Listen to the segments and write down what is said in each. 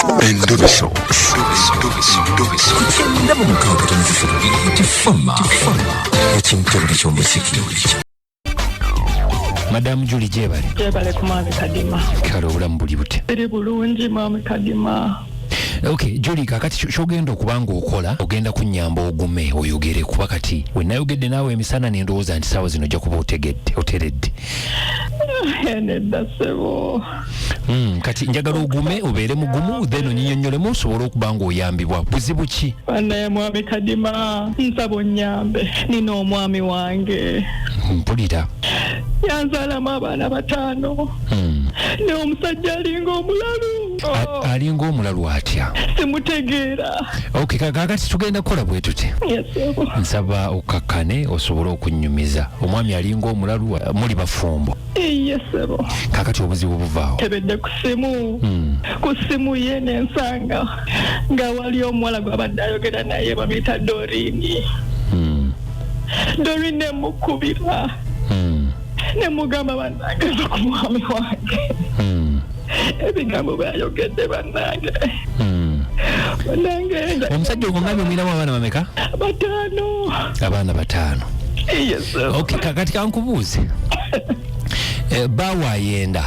Endobeso. Ku kyenda mu mukaaga 3 Tifama ekimutebule ky'omuziki. Madamu Julie, gyebale. Gyebale ku Mwami Kadima. Kale, obulamu buli butya? Biri bulungi, Mwami Kadima. Ok Julie, kakati kyogenda okuba nga okola, ogenda kunyamba ogume oyogere, kuba kati wenayogedde naawe emisana nendowooza nti saawa zino ojja kuba otegedde, oteredde. Nedda ssebo. Kati njagala ogume, obeere mugumu, then onyinyonnyolemu osobole okuba nga oyambibwa. Buzibu ki? Banaye Mwami Kadima, nsaba onnyambe. Nina omwami wange. Mpulira. Yanzaalamu abaana bataano. Naye omusajja alinga omulalu. Oh, Alinga omulalu atya? Simutegeera. Ok, kakati tugenda kukola bwe tuti. Yes, ssebo. Nsaba okkakkane osobole okunnyumiza. Omwami alinga omulalu, muli bafumbo? Iye ssebo. Kakati obuzibu buvaawo? Tebedde ku ssimu. Ku ssimu ye nensanga nga wali omuwala gwabadde ayogera naye, bamuyita Dorini. Dorini nemukubira nemugamba, "Bannange, va ku mwami wange." Ebigambo byayogedde, bannange, bannange. Omusajja ogwo omwinamu abaana bameka? Bataano. Abaana bataano? Iye ssebo. Ok, kakati kankubuuze. Baawe ayenda?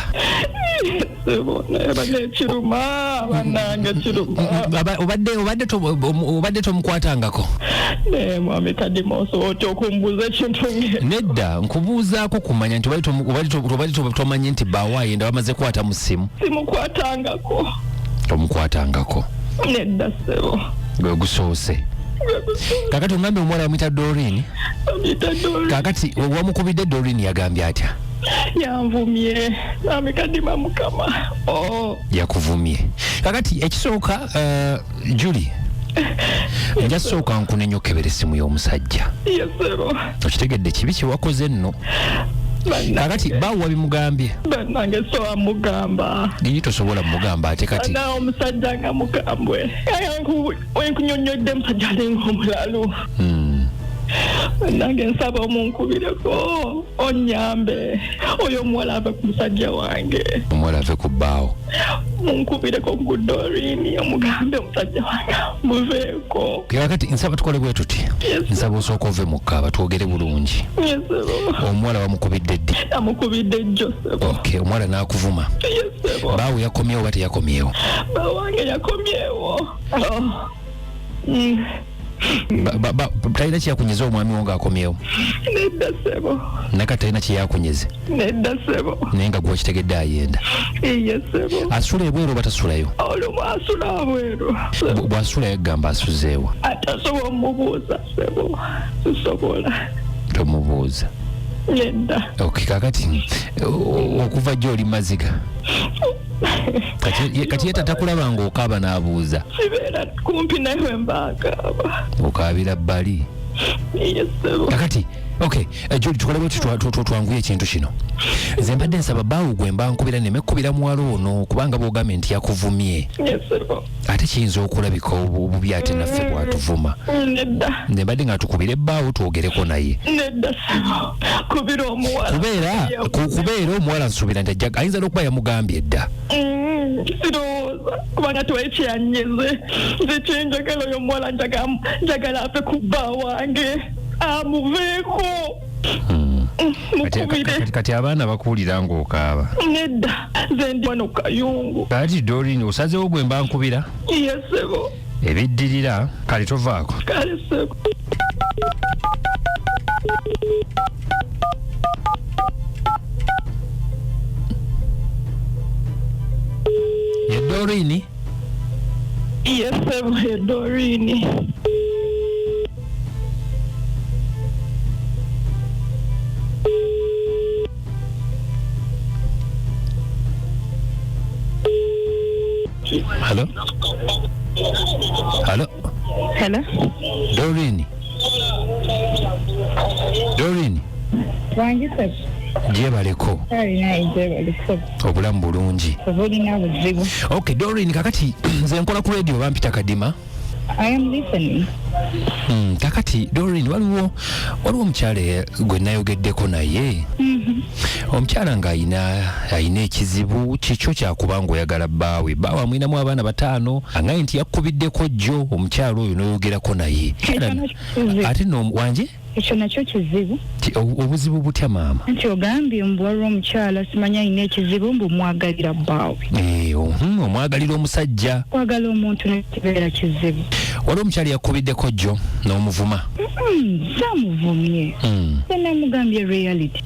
Ssebo, naye banne kiruma, bannange, kiruma. Obadde tomukwatangako? Naye Mwami Kadima, osobola otya okumbuuza ekintu nge Nedda, nkubuuzaako kumanya nti obadde tomanyi nti baawe ayenda, bamaze kukwata mu ssimu? Simukwatangako. Tomukwatangako? Nedda ssebo. Gwe gusoose. Kakati ongambye omuwala bamuyita Dorin? Bamuyita Dorin. Kakati wamukubidde, Dorin yagambye atya? Yanvumye, Mwami Kadima, mukama, oh. Yakuvumye. Kakati ekisooka, Julie, nja sooka nkunenya okebera essimu y'omusajja. Yes ssebo. Okitegedde kibi kyewakoze nno. Kakati baawo wabimugambye? Bannange, so amugamba. Ii, tosobola mugamba ate kati. Na omusajja nga mukambwe. Wenkunyonnyodde, omusajja alinga omulalu. Bannange, nsaba omunkubireko onyambe, oyo omuwala ave ku musajja wange. Omuwala ave ku bbaawo? Munkubireko ku Dorini, omugambe omusajja wange muveeko. Kakati nsaba tukole bwe tuti. Yes. Nsaba osooka ove mu kkaaba, twogere bulungi. Yes ssebo. Omuwala wamukubidde ddi? Amukubidde jjo ssebo. Ok, omuwala n'akuvuma? Yes ssebo. Baawo yakomyewo oba teyakomyewo? Bawange yakomyewo. Oh. Talina kyeyakunyeza omwami wo ng'akomyewo? Nedda ssebo. Nakati talina kyeyakunyeze? Nedda ssebo. Naye nga gwekitegedde ayenda? Iye ssebo. Asula ebweru oba tasulayo? Olumu asula abweru. Bw'asulayo egamba asuzeewa? Atasobola omubuuza ssebo, sisobola. Tomubuuza? Nedda. Ok, kakati okuva jjo oli maziga. Kati ye tatakulaba ng'okaaba n'abuuza? Sibeera kumpi naye wembaakaaba. Okaabira bbali? Iye ssebo. Kakati ok, Juli, tukole bwe twanguye ekintu kino. Nze mbadde nsaba baawo gwe mba nkubira neme kkubira muwala ono, kubanga bw'ogambye nti yakuvumye, Yes ssebo. ate kiyinza okulabika obubi ate naffe bwatuvuma. Nedda. Nze mbadde nga tukubire ebbaawo twogereko naye. Nedda ssebo, kubira omuwala. Kubeera omuwala nsuubira nti ayinza n'okuba yamugambye dda. Sirowooza, kubanga tewali kyeyanyeze. Nze kyenjagala, oyo omuwala njagala ave ku bba wange, amuveeko. Mukubire. Kati abaana bakuwulira ng'okaaba. Nedda, nze ndi wano ku kayungu. Kati Dorini, osazeewo gwe mba nkubira? Yes ssebo. Ebiddirira kale tovaako. Kale ssebo. Ye Dorini? Yes ssebo, ye Dorini. Halo, halo. Hello. Dorini, Dorini. Wangi ssebo. Gyebaleko. Alina gyebali ssebo. Obulamu bulungi? Tebulina buzibu. Ok Dorin, kakati nze nkola ku radio, bampita Kadima. I am listening. Kakati Doreen, waliwo omukyala gwe nayogeddeko naye, omukyala ng'ayina ayina ekizibu kikyo kyakuba ng'oyagala bbaawe. Bbaawe amwinamu abaana bataano. Aŋŋambye nti yakubiddeko jjo omukyala oyo n'oyogerako naye. Ekyo nakyo kizibu. Ate no wanje. Ekyo nakyo kizibu. Obuzibu butya, maama? Nti ogambye mbu waliwo omukyala simanyi alina ekizibu, mbu mwagalira bbaawe. Eh, omwagalira omusajja. Kwagala omuntu nakibeera kizibu. Waliwo omukyala yakubiddeko jjo n'omuvuma. Saamuvumye. Nze namugambye reality.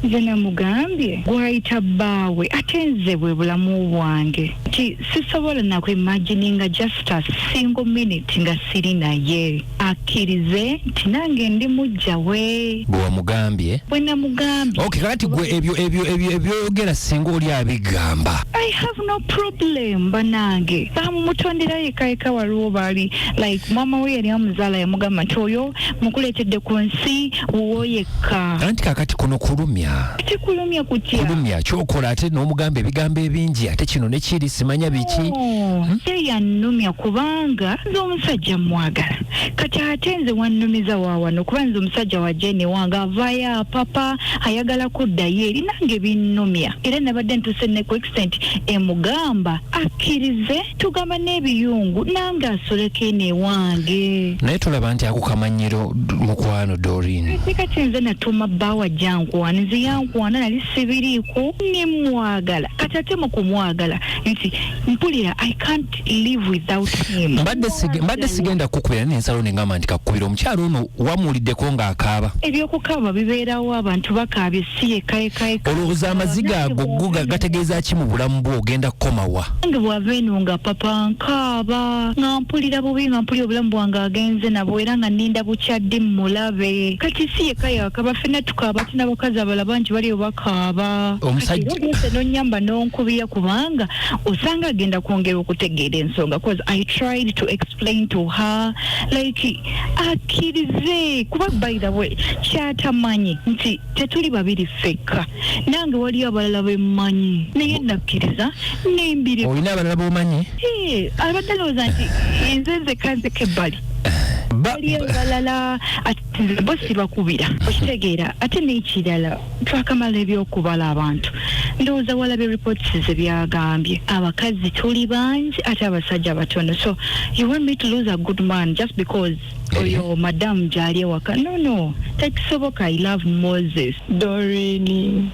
Nze namugambye gwayita bbaawe, ate nze bwe bulamu bwange, nti sisobola nakuimagininga just a single minute nga siri naye. Akkirize nti nange ndi mujja we. Bwe wamugambye? Bwe namugambye. Okay, kakati gwe ebyo ebyoyogera singa oli abigamba? I have no problem. Banange bamumutondera yeka yeka. Waliwo bali like mama we yali amuzaala yamugamba nti oyo mukuleetedde ku nsi wuwo yekka. Anti kakati kuno kulumya. Tekulumya kutya? Kulumya kyokola, ate n'omugamba ebigambo ebingi, ate kino nekiri simanya biki. Oh, ye yannumya kubanga nze omusajja mwagala. Kati ate nze wannumiza waawano kuba nze omusajja wa jene wange avaayo apapa ayagala kuddayo eri, nange binnumya. Era nabadde ntuse ne ku extent emugamba akkirize tugamba n'ebiyungu nange asoleko eno ewange. Naye tolaba nti ako kamanyiro, mukwano Doreen? Kati nze natuuma bbaawa jankwana, nze yankwana nali sibiriiko nemwagala. Kati ate mu kumwagala nti mpulira I can't live without him. Mbadde sigenda kukubira, naye ensalo nengamba nti kakubira omukyalo ono. Wamuwuliddeko ng'akaaba? Ebyokukaaba bibeerawo, abantu bakaabye, si yekayekayeka. Olowooza amaziga ago go gategeeza ki mu bulamu bwo? Ogenda kukomawa? Nange bwava eno nga papa nkaaba, nga mpulira bubi, nga mpulira obulamu bwange agenze nabwo, era nga nninda bukyaddi mmulabe. Kati si yekka yakaba, ffenna tukaaba, ate n'abakazi abalala bangi baliyo bakaaba. Kati era ogenze n'onnyamba n'onkubira kubanga osanga agenda kwongera okutegeera ensonga, cause I tried to explain to her like akkirize kuba by the way kyatamanyi nti tetuli babiri ffekka, nange waliyo abalala bemmanyi, naye nakkiriza nembiri. Olina abalala b'omanyi? Eh, abadde alowooza nti nze nzekka nzeka ebbali. Waliyo abalala, ate nze bo sibakubira, okitegeera? Ate n'ekirala, twakamala ebyokubala abantu, ndowooza walabye reports ze byagambye, abakazi tuli bangi ate abasajja batono. So you want me to lose a good man just because oyo madamu gyali ewaka? No, tekisoboka. I love Moses. Doreen.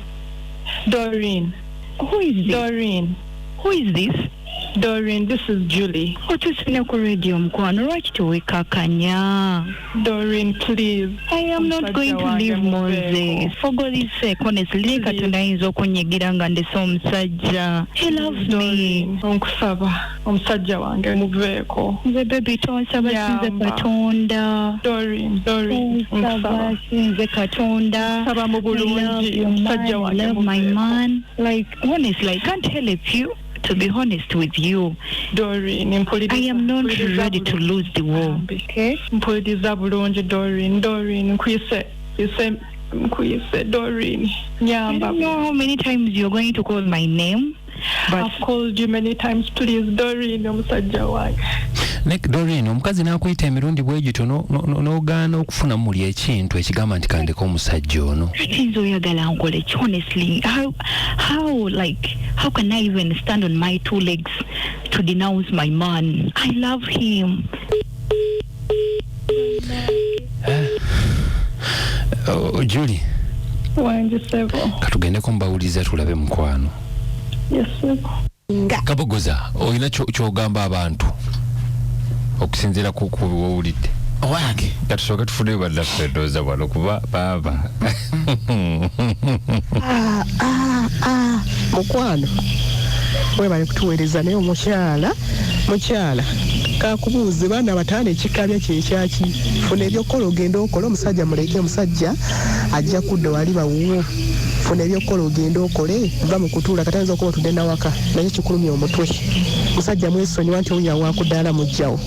Doreen. Who is this? Doreen. Who is this? Doreen, this is Julie. Otusine ku radio, mukwano, lwaki tewekakanya? Doreen, please. I am not going to leave Moses. For God's sake, honestly, naye Katonda ayinza okunyigira nga ndese omusajja. He loves me. Doreen, nkusaba omusajja wange muveeko. Nze baby tonsaba, sinze Yamba. Katonda. Doreen, Doreen, Tonsaba, nkusaba. sinze Katonda. Nsaba mu I love bulungi your omusajja man. I wange love my muveeko. man. Like, honestly, I can't help you. To be honest with you, Doreen, mpuliriza. I am not Mpuliriza ready to bulungi. lose the war. Bambi. Okay? Mpuliriza bulungi, Doreen, Doreen, nkuyise, nkuyise, nkuyise, Doreen. I Nyamba. don't know how many times you're going to call my name, but I've called you many times, please, Doreen, omusajja wange. Ne Doreen, omukazi n'akuyita emirundi bwe gityo n'ogaana okufuna muli ekintu ekigamba nti kandeka omusajja ono. Kati nze oyagala nkole ki? Honestly, how like how can I even stand on my two legs to denounce my man? I love him. Oh, Julie. Wange ssebo. Katugendeko mubawuliza tulabe, mukwano. Yes, ssebo. Kabogoza, olina kyogamba abantu okusinziira ku wowulidde? Owange. Katusooke tufuneyo bannaffe endowooza wano kuba baaba. Ah, ah, ah, mukwano webale kutuweereza, naye omukyala, mukyala kakubuuze, baana bataano ekikabya kyekyaki? Funa ebyokukola ogende okole, omusajja muleke, omusajja ajja kudda wali bawuwo. Funa ebyokukola ogende okole, va mu kutuula. Kati ayinza okuba otudde nawaka naye kikulumya omutwe. Musajja mwesonyiwa nti oyo awakudaala mujjawo.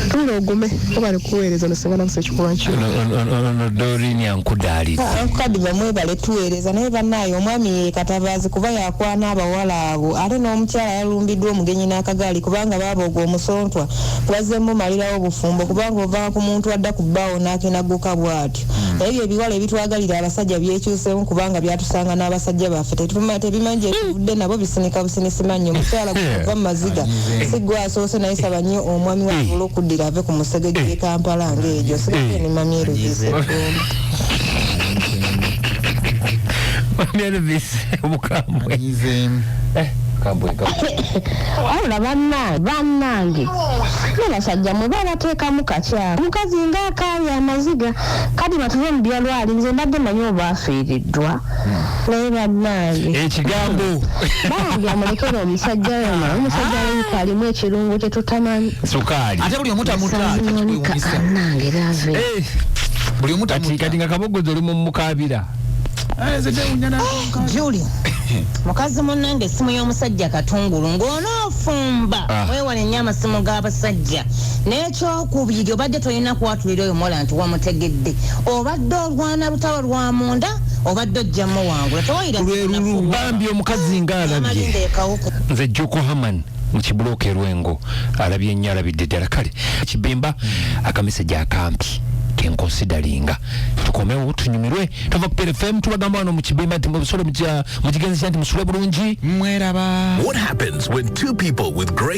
Tuula ogume obale kuweereza nosenga nabusa ekikulwa nkyo. Ono Dorini ankudaaliza. Kadiba mwebale tuweereza, naye bannaaye omwami ye katabaazi kuba yakwana abawala abo, ate n'omukyala yalumbiddwa omugenyi n'akagaali kubanga baabooga omusontwa bazze mumalirawo obufumbo, kubanga ova ku muntu adda ku bbaawo n'akenaguka bw'atyo. Naye ebyo ebiwala ebitwagalira abasajja byekyuseemu kubanga byatusanga n'abasajja baffe tebimanyi gye tuvudde nabo, bisinika businisi mannyo. Omukyala gwava mu maziga si gwe asoose, naye saba nnyo omwami wasobole okuddira ave ku musege gy'e Kampala ng'egyo. Sigateni mami Elvis Eggomba. Mami Elvis obukambwe. Anyizeemu. Kambwe kambwe. Wabula bannange, bannange n'abasajja mwe babateekamu kakyala, omukazi ng'akaabya amaziga. Kadi batuve mu byalwali, nze mbadde manyi oba afiiriddwa, naye bannange ekigambo bambi amulekere omusajja we, naye omusajja alabika alimu ekirungo kye tutamanyi. Sukaali. Ate buli omu tamuta. Monica, annange lave. Buli omu kati tamuta. Kati nga kabogozi oli mumukabira. Juli mukazi munnange, essimu y'omusajja katungulu ng'onoofumba. Weewale nnyo amasimu g'abasajja. N'ekyokubiri, obadde tolina kwatulira oyo muwala nti wamutegedde, obadde olwana lutalo lwa munda, obadde ojja muwangula tewayira. Bambi omukazi ng'alabye. Amalinda ekawuku. Nze Joko Haman mu kibulooka erwengo alabye nnyo, alabidde ddala. Kale kibimba akameseji akampi kenkonsidalinga tukomewo tunyumirwe. Tuva ku PFM, tubagamba wano mu kibimba nti musule mukigenzi nti musule bulungi. Mweraba. What happens when two people with great